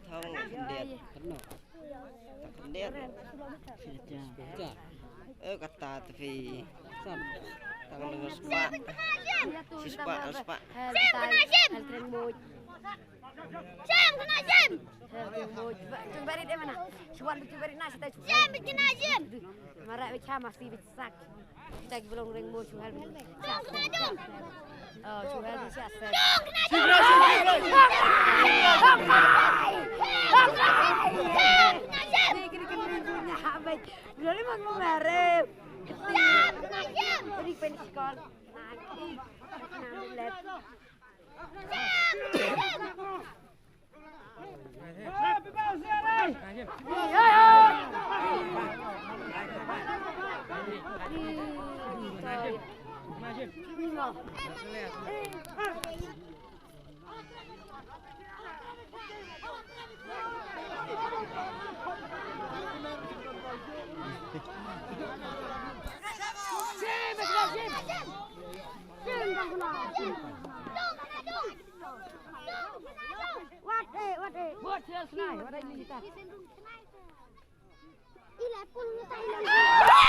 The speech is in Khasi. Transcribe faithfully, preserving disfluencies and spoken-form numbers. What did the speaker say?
Thong khyndiat. Khyndiat. Eh, kata te phi. Tang dang spah. Shi spah, ar spah. Sim, kena sim. Sim, kena sim. Dei mana? Shuwal bitu beri nasi tai shuwal. Jam bikin ajim. Mara bicha masi bichak. Kita ki belong reng mo shuwal bitu. Dong kena dong. Oh, shuwal bicha sen. Dong kena dong. Dong kena dong. Dong kena dong. Kena jam. Kena kena punya abai. Belum lima mau merem. Jam kena jam. Tadi pen sekolah. Nanti. Nanti let. Jam kena jam. Wat eh, wat eh. Wat eh, snai, wat eh, kita. Ila pun kita ila.